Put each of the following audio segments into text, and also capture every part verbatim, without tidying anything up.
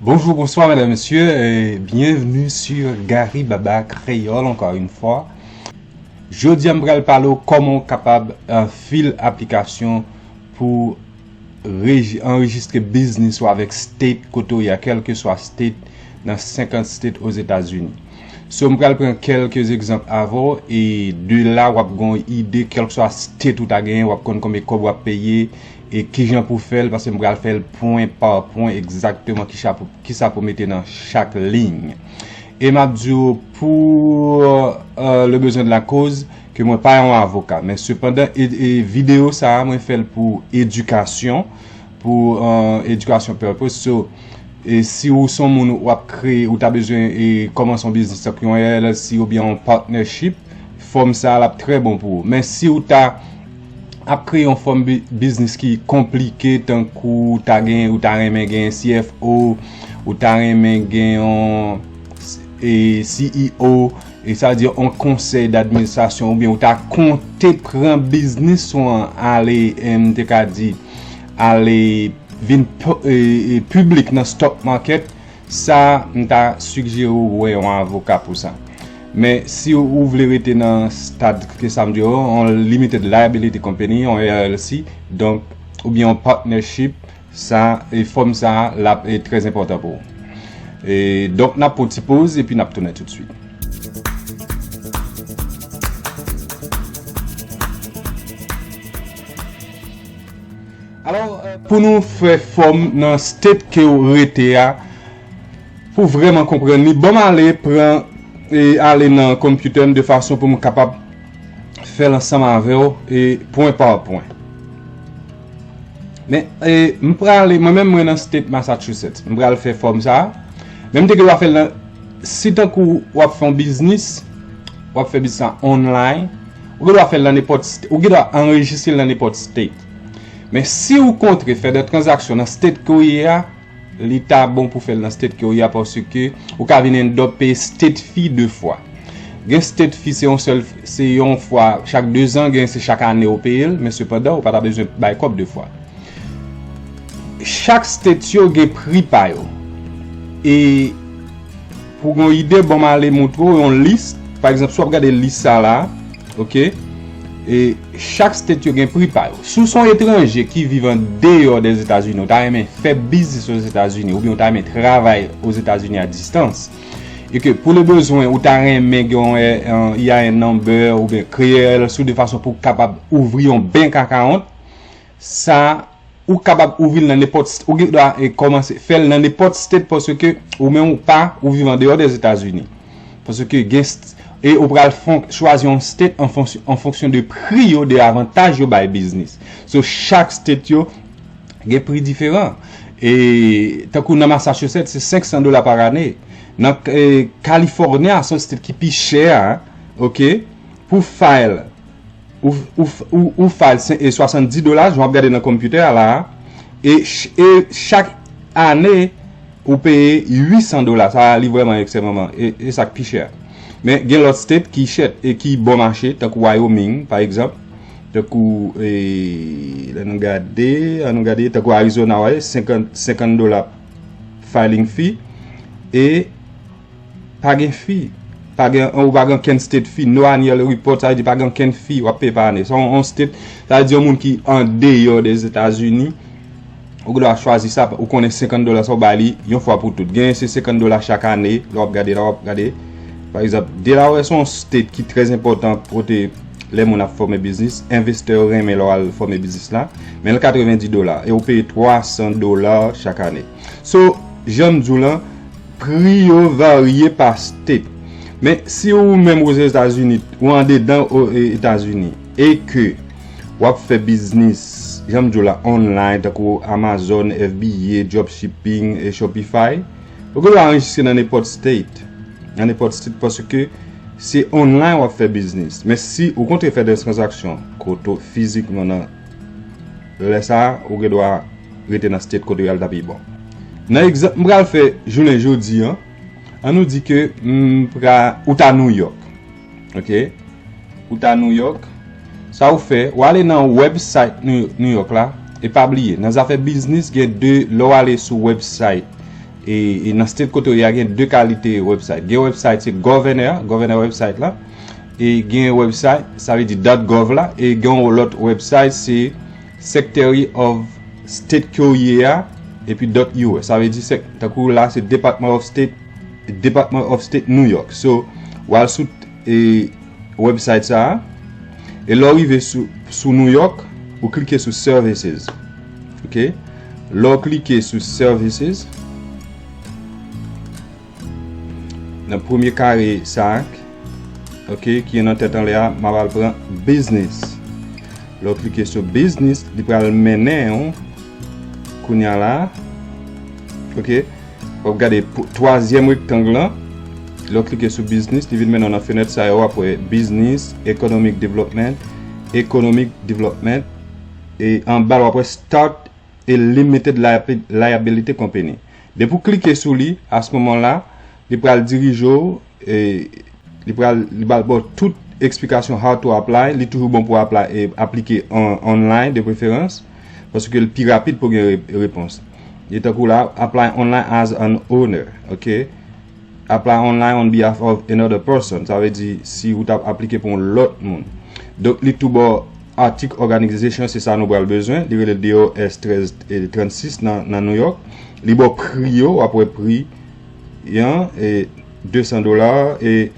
Bonjour, bonsoir, mesdames, messieurs, et bienvenue sur Gary Baba Créole encore une fois. Jodi a, m pral pale w kòman w kapab, euh, fil aplikasyon pou reji-, anrejistre biznis ou avèk state kote w ye a, kèlkeswa state nan senkant state Ozetazini. So, m pral pran kèlke egzanp avè w, e de la, w ap gen yon ide, kèlkeswa state ou ta genyen, w ap konn konbyen kòb w ap peye, e kijan pou fè l, paske m pral fè l pwen pa pwen egzakteman kisa pou, kisa pou mete nan chak liy. E m ap di w pou, euh, le besoin de la cause, ke mwen pa yon avoka, men sepandan, e, e videyo sa a, mwen fè l pou edikasyon, pou, euh, edikasyon purpose. So, e si ou se yon moun w ap kreye, ou ta bezwen, e, kòmanse yon biznis tankou yon L L C oubyen yon partnership, fòm sa a l ap trè bon pou ou. Men si ou ta ap kreye yon fòm bi-, biznis ki konplike, tankou ou ta gen, ou ta renmen gen C F O, ou ta renmen gen yon, e, C E O, e sa vle di yon konsèy d'administrasyon, oubyen ou ta konte pran biznis ou an ale, e, m te ka di, ale vin pu-, e, e, piblik nan stock market, sa, m ta sigjere w wè yon avoka pou sa. Men si ou, ou vle rete nan stad ke sa m di yo, yon limited liability company, yon L L C, donk, oubyen yon partnership, sa, e fòm sa a, l ap, e, trè enpòtan pou ou. E, donk, n ap pran ti poz, epi n ap tounen toutswit. Alò, euh, pou nou fè fòm nan state ke w rete a, pou vrèman konprann li, ban m ale pran, e ale nan konpitè m de fason pou m kapab fè l ansanm avè w, e pwen pa pwen. Men, e, m prale, mwen menm, mwen nan state Massachusetts. M pral fè fòm sa a. Men m te gen dwa fè l nan, si tankou w ap fè yon biznis, w ap fè biznis sa online, ou gen dwa fè l nan nenpòt st-, ou gen dwa anrejistre l nan nenpòt state. Men si ou kontre fè de tranzaksyon nan state ke w ye a, li ta bon pou fè l nan state ke w ye a, paske ou ka vin end up peye state fee de fwa. Gen state fee se yon sèl, se yon fwa chak de zan, gen se chak ane ou peye l, men sepandan ou pa ta bezwen bay kòb de fwa. Chak state yo gen pri pa yo. E pou gen yon ide, ban m ale montre w yon lis. Pa egzanp, si w ap gade lis sa la, oke? E chak state yo gen pri pa yo. Si w se yon etranje ki viv andeyò Dèzetazini, ou ta renmen fè biznis Ozetazini, oubyen ou ta renmen travay Ozetazini a distans, e ke pou le bezwen ou ta renmen gen yon, eh, yon E I N number oubyen kreye L L C de fason pou w kapab ouvri yon bank account, sa ou kapab ouvri l nan nenpòt st-, ou gen dwa, e, kòmanse fè l nan nenpòt state paske ou menm ou pa, ou viv andeyò Dèzetazini. Paske gen st-, e ou pral fon-, chwazi yon state an fonksyon, an fonksyon de pri yo, de avantaj yo bay biznis. So, chak state yo gen pri diferan. E tankou nan Massachusetts, se senk san dola pa ane. Nan, e, California, se yon state ki pi chè, oke, pou file ou, ou, ou, ou file sen-, e, swasanndis dola, jan w ap gade nan konpitè a la a, e, ch-, e chak ane, ou peye uit san dola. Sa a, li vrèman ekstrèmeman, e, e sa k pi chè. Men gen lòt state ki chè e ki bon mache, tankou Wyoming, pa egzanp, tankou, e, lè nou gade, an nou gade, tankou Arizona, w a wè, senkant, senkant dola filing fee, e pa gen fee. Pa gen, ou pa gen okenn state fee, no annual report, sa vle di pa gen okenn fee w ap peye pa ane. Se yon, yon state, sa vle di yon moun ki andeyò Dèzetazini, ou gen dwa chwazi sa, ou konnen senkant dola sa w bay li yon fwa pou tout. Genyen se senkant dola chak ane, lè w ap gade, lè w ap gade. Pa egzanp, Delaware se yon state ki trè enpòtan kote lè moun ap fòme biznis, envestè yo renmen lè w al fòme biznis la, men l katrevendi dola, e ou peye twa san dola chak ane. So, jan m di w lan, pri yo varye pa state. Men si ou menm Ozetazini, ou andedan o, e, Etazini, e ke w ap fè biznis, jan m di w la, online, tankou Amazon, F B A, dropshipping, e Shopify, ou gen dwa anrejistre nan nenpòt state. Nan nenpòt state, paske se online w ap fè biznis. Men si ou kontre fè de tranzaksyon kote w fizikman nan lè sa a, ou gen dwa rete nan state kote w al ta pi bon. Nan egzanp m pral fè jounen jodi an, an nou di ke m pra, ou ta New York. Oke? Ou ta New York. Sa ou fè, ou ale nan website New, New York la, e pa bliye, nan zafè biznis, gen de, lè w ale sou website E, e nan state kote w ye a gen de kalite website. Gen website se governor, governor website la. E gen website, sa vle di dot gov la. E gen yon lòt website se Secretary of State ke w ye a, epi dot U S. Sa vle di, tankou la se Department of State, Department of State New York. So, w al sou e, website sa a. E lè w rive sou, sou New York, ou klike sou services. Ok? Lè w klike sou services, nan premye kare sa a, ok, ki nan tèt anlè a, m ap al pran business. Lè w klike sou business, li pral mennen w kounye a la. Ok? W ap gade twazyèm rektang lan. Lè w klike sou business, li vin mennen w nan fenèt sa yo, w ap wè business, economic development, economic development, e anba l w ap wè start a limited liability company. Depi w klike sou li, a se moman la, li pral dirije w, e, li pral, li pral ba w tout eksplikasyon how to apply. Li toujou bon pou w apply, e, aplike an, online de preferans, paske l pi rapid pou gen re, repons. E tankou la, apply online as an owner, ok? Apply online on behalf of another person. Sa vle di si ou t ap aplike pou yon lòt moun. Donk, li tou ba w article organization, se sa nou pral bezwen. Li rele D O S trèz trannsis nan, nan New York. Li ba w pri yo, w ap wè pri an, e de san dola, e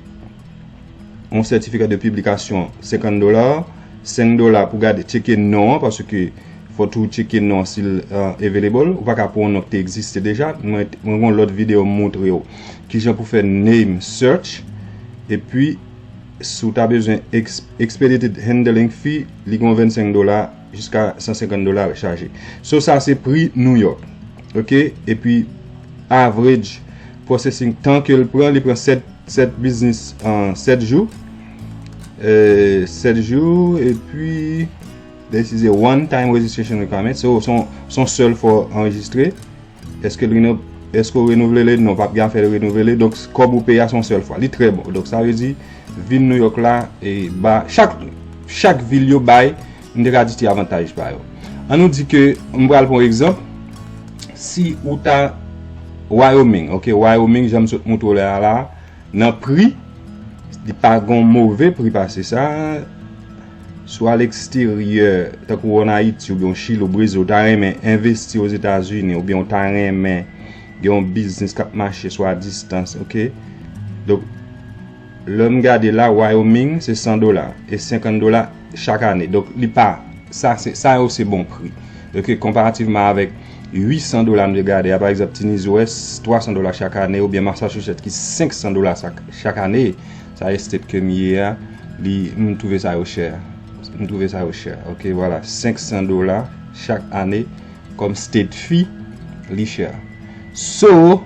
yon sètifika de piblikasyon senkant dola, senk dola pou gade, tcheke non an, paske fò tou tcheke non an si l, uh, available. Ou pa ka pran yon non ki te egziste deja. Mwen, mwen gen yon lòt videyo m montre w kijan pou fè name search. Epi, si w ta bezwen ex, expedited handling fee, li gen yon vennsenk dola jiska san senkant dola chaje. So, sa se pri New York. Ok? Epi, average processing tan ke l pran, li pran sèt, sèt business, uh, sèt jou. Euh, sèt jou, epi, this is a one time registration requirement. So, se yon, se yon sèl fwa w anrejistre. Èske l reno, èske w renouvle li? Non, p ap gen afè renouvle li. Donk, kòb ou peye a se yon sèl fwa. Li trè bon. Donk, sa vle di, vil New York la, e ba, chak, chak vil yo bay, m te ka di ti avantaj pa yo. An nou di ke, m pral pran yon egzanp, si ou ta Wyoming, ok, Wyoming, jan m sot montre w la, la, nan pri, li pa gen yon move pri pase sa. Si w al eksteryè, tankou w ann Ayiti oubyen w Chili, w Brezil, w ta renmen envesti Ozetazini, oubyen w ta renmen gen yon biznis k ap mache sou a distans, ok? Donk, lè m gade la, Wyoming, se san dola, e senkant dola chak ane. Donk, li pa, sa, se, sa yo se bon pri. Ok, konparativman avèk uit san dola m te gade a, pa egzanp, Tiny West, twa san dola chak ane, oubyen Massachusetts ki senk san dola sa, chak ane, sa estate ke m ye a, li, m twouve sa yo chè. M twouve sa yo chè. Ok, vwala, senk san dola chak ane kòm state fee, li chè. So,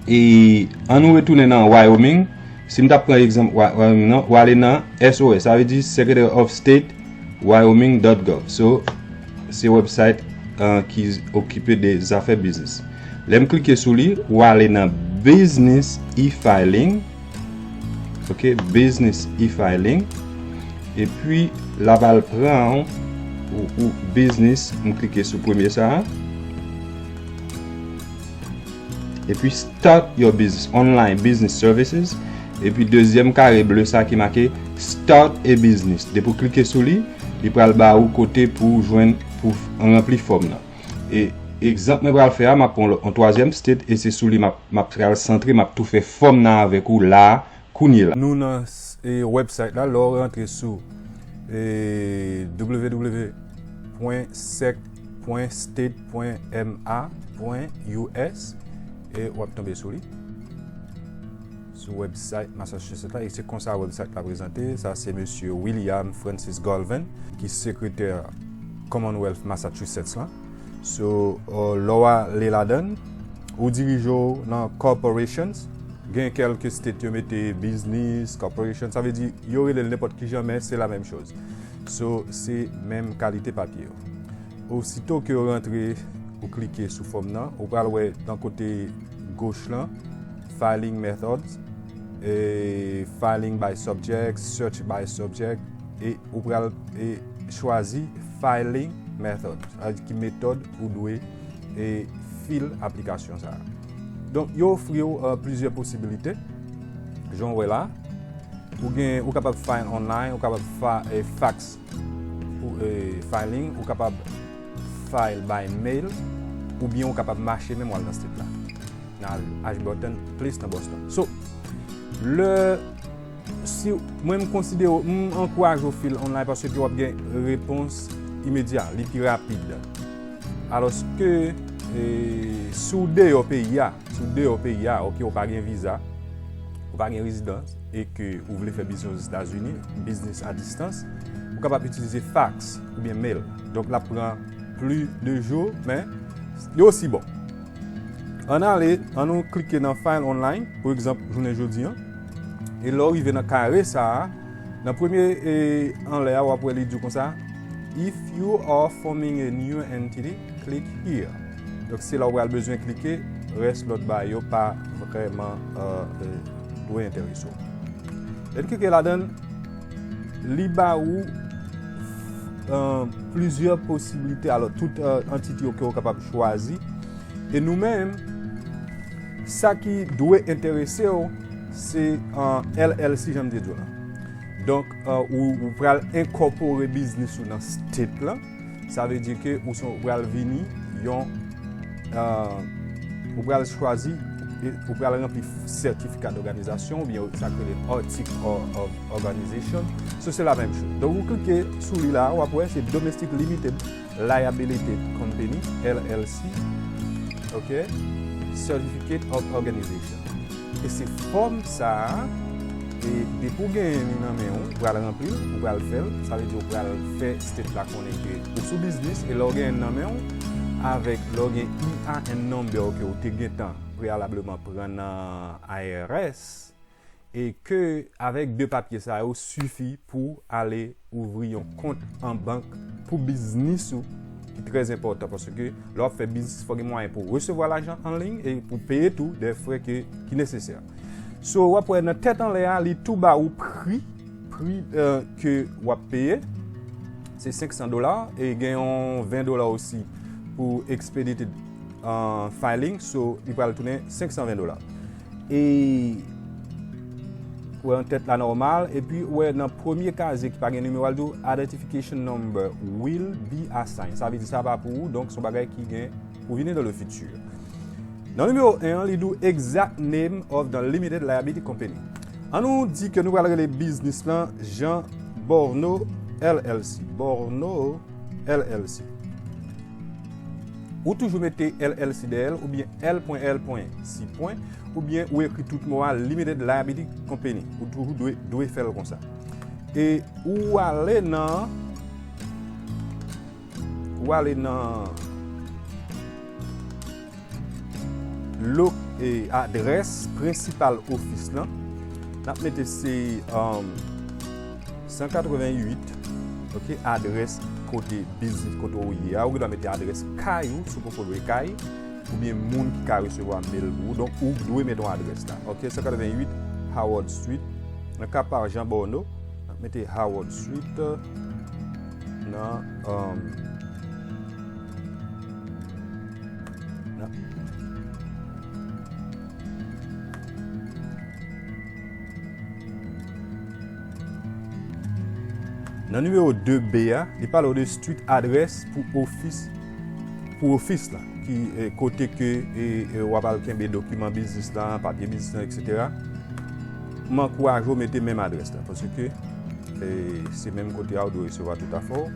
e, an nou retounen nan Wyoming. Si m t ap pran egzanp Wa, Wyoming nan, w ale nan S O S, sa vle di Secretary of State Wyoming dot gov. So, se website, uh, ki okipe de zafè biznis. Lè m klike sou li, w ale nan business e-filing. Ok, business e-filing. Epi, l ap al pran ou, ou business, m klike sou premye sa a. Epi start your business, online business services. Epi dezyèm kare ble sa ki make start a business. Depi w klike sou li, li pral ba ou kote pou w jwenn, pou w ranpli fòm nan. E egzanp mwen pral fè a, m ap pran yon twazyèm state e se sou li m ap, m ap pral santre, m ap tou fè fòm nan avèk ou la. Kounye la. Nou nan s, e, website la, lè w rantre sou, e, w w w pwen sec pwen state pwen m a pwen u s, e w ap tonbe sou li. Sou website Massachusetts la, e se konsa website la prezante. Sa se mesye William Francis Galvin, ki sekretè Commonwealth Massachusetts la. So, uh, lè w ale ladan, ou dirije w nan corporations, gen kèlke state yo mete business, corporation, sa vle di, yo rele l nenpòt ki jan, men se la menm choz. So, se menm kalite papye yo. Osito ke w rantre, ou klike sou fòm nan, ou pral wè nan kote goch lan, filing methods, e filing by subject, search by subject, e ou pral, e, chwazi filing method, sa vle di ki metòd ou dwe, e, fil aplikasyon sa a. Donk, yo ofri w, euh, plizyè posibilite. Jan w wè la, ou gen, ou kapab file online, ou kapab fa, eh, fax pou, eh, filing, ou kapab file by mail, oubyen ou kapab mache menm w al nan state la. Nan Ashburton Place nan Boston. So, lè, si, mwen m konsidere w, m ankouraje w file online paske w ap gen repons imedya, li pi rapid. Alòske, eh, si w deyò peyi a, si w deyò peyi a, oke, ou pa gen viza, ou pa gen rezidans, e ke ou vle fè biznis Ozetazini, biznis a distans, ou kapab itilize fax oubyen mail. Donk, l ap pran plis de jou, men li osi bon. Ann ale, ann nou klike nan File Online, pa egzanp, jounen jodi an. E lè w rive nan kare sa a, nan premye, e, anlè a, w ap wè li di w konsa, "If you are forming a new entity, click here." Donk, se la w pral bezwen klike, rès lòt bagay yo pa vrèman, euh, euh, dwe enterese w. Lè n klike ladan l, li ba ou, euh, plizyè posiblite. Alò, tout, euh, antite yo ke w kapab chwazi. E nou menm, sa ki dwe enterese w, se, euh, L L C, jan m te di w la. Donk, euh, ou, ou pral enkòpore biznis ou nan state la. Sa vle di ke ou son, ou pral vini yon, euh, ou pral chwazi, e ou pral ranpli sètifika dòganizasyon, oubyen sa k rele Article of, of Organization. So, se la menm choz. Donk, ou klike sou li la, w ap wè se Domestic Limited Liability Company, L L C, ok? Certificate of Organization. E se fòm sa a, e depi w genyen li nan men w, ou pral ranpli l, ou pral fè l, sa vle di ou pral fè state la konnen ke ou sou biznis, e lè w genyen l nan men w, avèk lè w gen I A N number ke w te gentan preyalableman pran nan I R S, e ke avèk de papye sa yo sifi pou ale ouvri yon kont an bank pou biznis ou, ki trè enpòtan, paske lè w ap fè biznis, fò gen mwayen pou resevwa lajan an liy e pou peye tou de frè ke, ki nesesè. So, w ap wè nan tèt anlè a, li tou ba ou pri, pri, euh, ke w ap peye, se senk san dola, e gen yon ven dola osi pou expedited, euh, filing, so, li pral tounen senk san ven dola. E wè nan tèt la nòmal, epi wè nan premye kazye ki pa gen nimewo a, l di w identification number will be assigned. Sa vle di sa pa pou ou, donk se yon bagay ki gen pou vini dans le futur. Nan nimewo en an, li di w exact name of the limited liability company. An nou di ke nou pral rele biznis lan Jean Borno L L C. Borno L L C. Ou toujou mete L L C dèyè l, oubyen L pwen L pwen C pwen, oubyen ou ekri tout mo a Limited Liability Company. Ou toujou dwe, dwe fè l konsa. E ou ale nan, ou ale nan lo-, e, adrès prensipal ofis lan. N ap mete se, um, san katrevenn uit, ok, adrès kote biznis, kote ou ye a. Ou gen dwa mete adrès kay ou, si w poko lwe kay, oubyen moun ki ka resevwa mail pou ou. Donk, ou dwe mete yon adrès la. Ok, san katrevenn uit Howard Street, nan ka pa Jean Borno, n ap mete Howard Street, nan, um, nan, nan nimewo de B a, li pale w de street address pou ofis, pou ofis la, ki, eh, kote ke, eh, eh, w ap al kenbe dokiman biznis la, papye biznis la, etsetera. M ankouraje w mete menm adrès la, paske, eh, se menm kote a ou dwe resevwa tout afè w.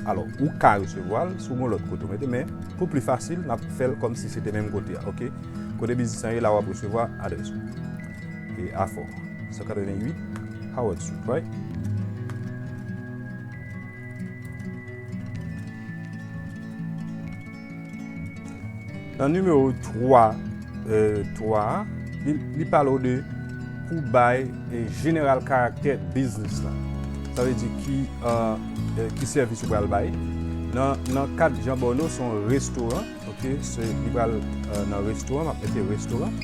Alò, ou ka resevwa l si w gen lòt kote w mete, men pou pli fasil, n ap fè l kòmsi se te menm kote a, ok? Kote biznis lan ye la, w ap resevwa adrès ou. E afè w. San katrevenn uit Howard Street, right? Nan nimewo twa, eh, twa a, li, li pale w de pou bay, eh, jeneral karaktè biznis la. Sa vle di ki, eh, eh, ki sèvis ou pral bay. Nan, nan kad Jean Borno, se yon restoran, ok, se, li pral, eh, nan restoran, m ap mete restoran.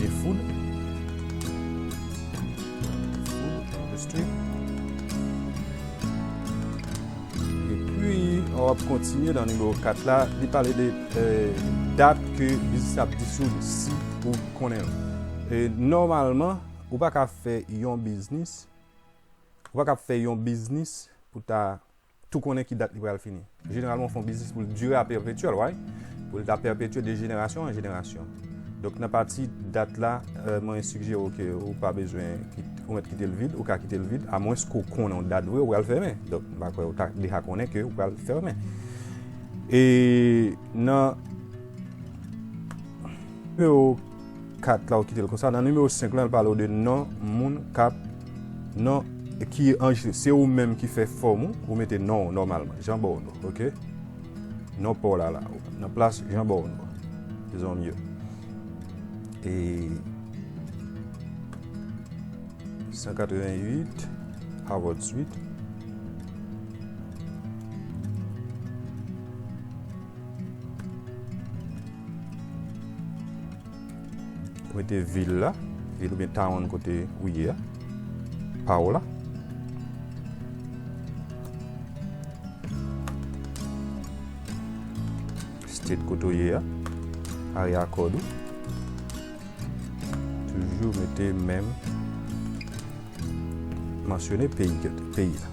Li food. Food industry. Epi, w ap kontinye nan nimewo kat la, li pale de, eh, dat ke biznis la ap disoud, si ou konnen l. E nòmalman, ou pa ka fè yon biznis, ou pa ka fè yon biznis pou ta tou konnen ki dat li pral fini. Jeneralman, w fè yon biznis pou l dire a pèpetyèl, right? Pou l ta pèpetyèl de jenerasyon an jenerasyon. Donk, nan pati dat la, euh, mwen sigjere w ke ou pa bezwen kit-, ou mèt kite l vid, ou ka kite l vid, amwens ke w konnen yon dat vre, ou pral fèmen. Donk, m pa kwè ou ta deja konnen ke ou pral fèmen. E nan nimewo kat la, ou kite l konsa. Nan nimewo senk la, l pale w de non moun k ap, non ki anrejistre. Se ou menm ki fè fòm ou, ou mete non w nòmalman. Jean Borno, oke? Non pa w la, la. Nan plas Jean Borno. Dizon mye. E san katrevenn uit, Harvard Street. Ou mete vil la, vil oubyen town kote ou ye a, pa w la. State kote ou ye a, area code ou. Toujou mete menm, mansyone peyi ke, peyi la.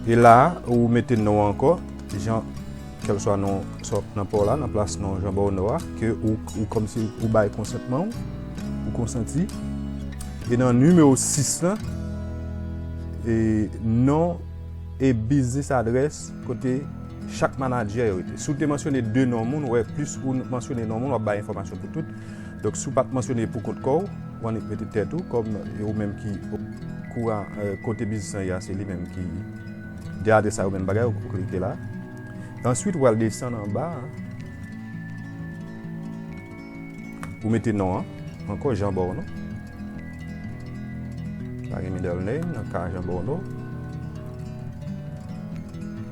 E la, ou mete non ankò, jan, kèlswa non sa w ap nan pa w la, nan plas non Jean Borno a, ke ou, ou kòmsi ou bay konsantman w, ou konsanti. E nan nimewo sis lan, e non e biznis adrès kote chak manadjè yo rete. Si w te mansyone de non moun, ou wè plis ou mansyone non moun, w ap bay enfòmasyon pou tout. Donk, si w pa t mansyone pou kont kò w, ou annik mete tèt ou, kòm e ou menm ki okouran, eh, kote biznis lan ye a, se li menm ki de adrès sa yo, menm bagay, ou klike la. Answit, ou pral desann anba a. Ou mete non an, ankò Jean Borno. Pa gen middle name, nan ka Jean Borno.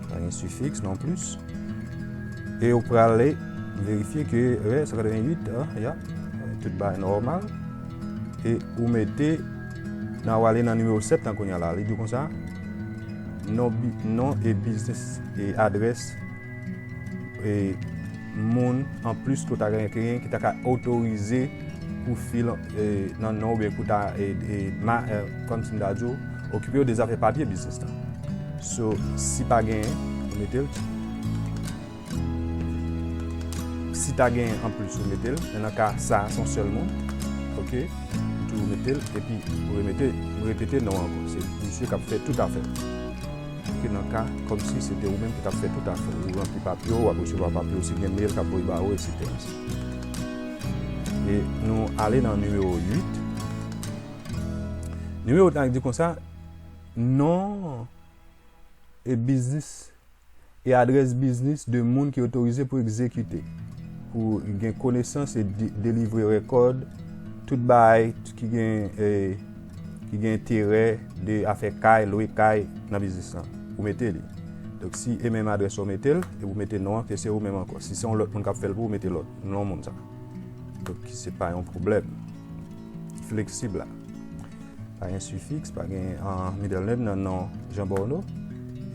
Pa gen suffix non plus. E ou prale verifye ke, wè, san katrevenn uit, ah, ya, tout bagay nòmal. E ou mete, nan, ou ale nan nimewo sèt lan kounye a la. Li di konsa, non bi-, non e biznis e adrès e moun anplis ke w ta gen, gen ki ta ka otorize pou fil, e, nan non w oubyen pou ta, e, e, ma-, e, kòmsi m ta di w, okipe w de zafè papye biznis lan. So, si pa genyen, ou mete l. Si ta genyen anplis, ou mete l. Men nan ka sa a, se yon sèl moun. Oke? Ou toujou mete l. Epi, ou remete, ou repete non an ankò. Se misye k ap fè tout afè. Ke nan ka, kòmsi se te ou menm ki t ap fè tout afè. Ou ranpli papye w, w ap resevwa papye w, si gen mel k ap voye ba ou, etsetera. E nou ale nan nimewo uit. Nimewo uit la di konsa, non e biznis e adrès biznis de moun ki otorize pou egzekite, pou gen konesans e de-, delivre rèkòd, tout bagay ki gen, e, ki gen enterè de afè kay, lwe kay nan biznis lan. Ou mete li. Donk, si e menm adrès ou mete l, e ou mete non an, ke se ou menm ankò. Si se yon lòt moun k ap fè l pou ou, mete lòt non moun sa. Donk, se pa yon pwoblèm. Fleksib la. Pa gen suffix, pa gen, ah, middle name nan non Jean Borno.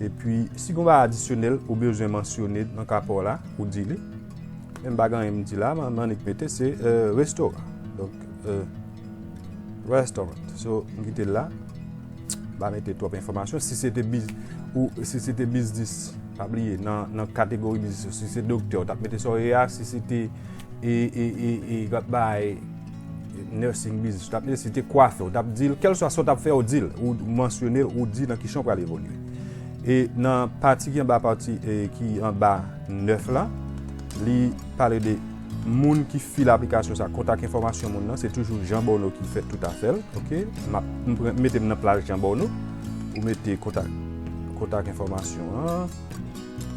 Epi, si gen yon bagay adisyonèl ou bezwen mansyone nan ka pa w la, ou di li. Men m pa gen anyen m di la, m, m annik mete se, eh, restoran. Donk, eh, restaurant. So, m kite l la. M pa mete twòp enfòmasyon. Si se te biz-, ou, si se te biznis, pa bliye, nan, nan kategori biznis yo, si se doktè, ou t ap mete sa w ye a, si se te e, e, e, e, y ap bay nursing business. Ou t ap, si te kwafè, ou t ap di l, kèlswa sa w t ap fè, ou di l, ou mansyone l, ou di nan kijan w pral evolye. E nan pati ki anba, pati, e, ki anba nèf la, li pale de moun ki file aplikasyon sa, kontak enfòmasyon moun nan, se toujou Jean Borno ki fè tout afè l, oke? M ap, m pran, mete m nan plas Jean Borno, ou mete kontak, kontak enfòmasyon an,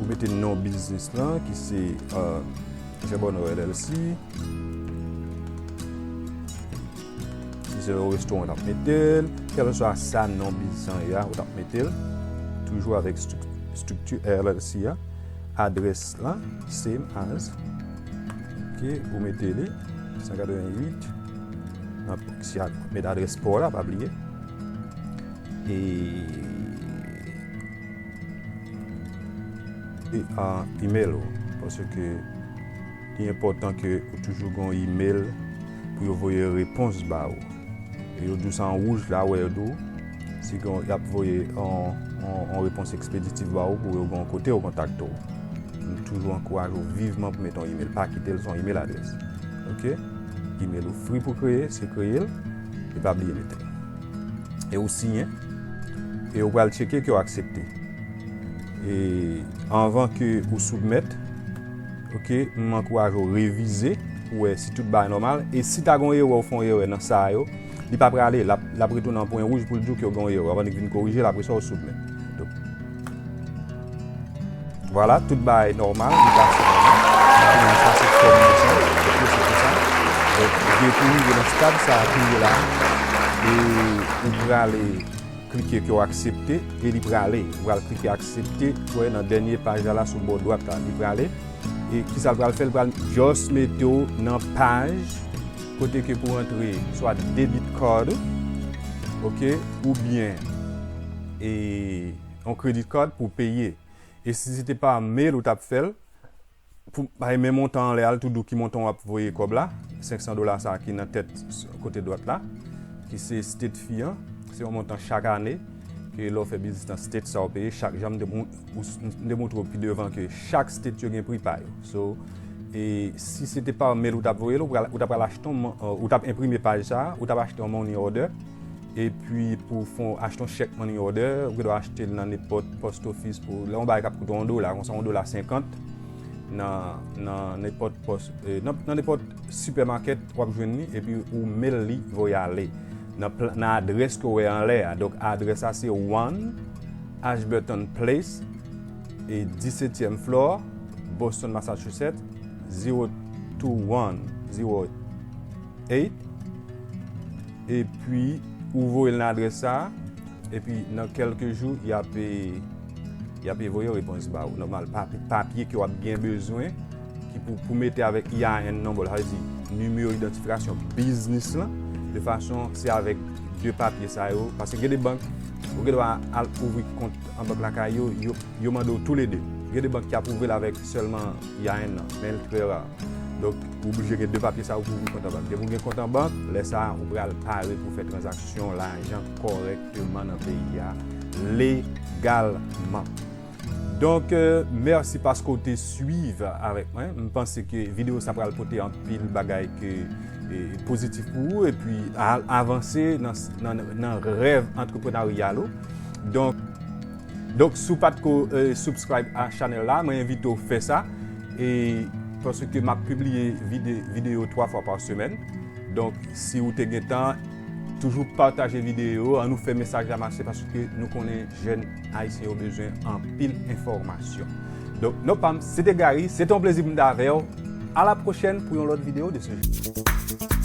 ou mete non biznis lan, ki se, euh, Jean Borno L L C. Si se yon restoran, w t ap mete l. Kèlkeswa sa non biznis lan ye a, w t ap mete l. Toujou avèk strik-, estrikti L L C a. Adrès lan, same as. Oke, ou mete li. San katreven uit. Nan, si a, mete adrès pa w la, pa bliye. E e, ah, email ou, paske Li enpòtan ke ou toujou gen yon imèl pou yo voye repons ba ou. E yo di w sa an wouj la, wè yo di w, si gen, y ap voye yon, yon, yon repons ekspeditif ba ou pou yo gen yon kote yo kontakte w. M toujou ankouraje w vivman pou mete yon imèl. Pa kite l san yon imèl adrès. Oke? Imèl ou free pou kreye, se kreye l, e pa bliye mete l. E ou siyen, e ou pral tcheke ke w aksepte. E anvan ke ou soumèt, oke, m ankouraje w revize pou wè si tout bagay nòmal. E si ta gen yon erè, ou fè yon erè nan sa yo, li pa prale, l ap, l ap retounen an pwen wouj pou l di w ke w gen yon erè. Anvan li vin korije l, apre sa, ou soumèt. Donk, vwala, tout bagay nòmal, li pase nòmal. Sa se fòm nan sa, oke, se pou sa. Donk, depi w rive nan stad sa a, kounye la, e ou prale klike ke w aksepte, e li prale. Ou pral klike aksepte, ou wè nan dènye paj la, la sou bò dwat la, li prale. E kisa l pral fè? L pral just mete w nan paj kote ke pou rantre swa debit card, oke, oubyen e yon credit card pou peye. E si se te pa mail ou t ap fè l, pou bay men montan anlè a, l tou di w ki montan w ap voye kòb la, senk san dola sa a ki nan tèt s-, kote dwat la, ki se state fee an, se yon montan chak ane, ke lè w fè biznis nan state sa w peye, chak jan m te mou-, ou s-, m te moutre w pi devan ke chak state yo gen pri pa yo. So, e si se te pa mail ou t ap voye l, ou pral, ou t ap pral achte yon mon-, ou t ap enprime paj sa a, ou t ap achte yon money order, epi pou fè yon, achte yon chèk money order, ou gen dwa achte l nan nenpòt post office pou, lè yon bagay k ap koute yon dola, konsa yon dola senkant, nan, nan nenpòt pòs, e, nan, nan nenpòt sipèmakèt w ap jwenn li, epi ou mail li voye ale nan pla-, nan adrès ke w wè anlè a. Donk, adrès la se one Ashburton Place, e disetyèm floor, Boston, Massachusetts, zero two one zero eight. Epi, ou voye l nan adrès sa a, epi nan kèlke jou, y ap, y ap voye repons ba ou. Nòmal, papye, papye ke w ap gen bezwen, ki pou, pou mete avèk E I N number, sa vle di nimewo idantifikasyon biznis lan, de fason se avèk de papye sa yo, paske gen de bank, ou gen dwa al ouvri kont an bank lakay yo, yo, yo mande w toulede. Gen de bank ki ap ouvri l avèk sèlman E I N nan, men l trè ra. Donk, ou oblije gen de papye sa yo pou ouvri kont an bank. Depi w gen kont an bank, lè sa a, ou pral pare pou fè tranzaksyon lajan kòrèkteman nan peyi a, legalman. Donk, euh, mèsi paske w te swiv avèk mwen. M panse ke videyo sa pral pote anpil bagay ke, e, pozitif pou ou, epi al avanse nan, nan, nan rèv antreprenaryal ou. Donk, donk, si w pa t ko, e, subscribe a chanèl la, mwen envite w fè sa. E paske m ap pibliye vide-, videyo twa fwa pa semèn. Donk, si w te gen tan, toujou pataje videyo yo, ann nou fè mesaj la mache, paske nou konnen jèn ayisyen yo bezwen anpil enfòmasyon. Donk, non pa m, se te Gary, se te yon plezi pou m t avè w. A la pwochèn pou yon lòt videyo de ce jour.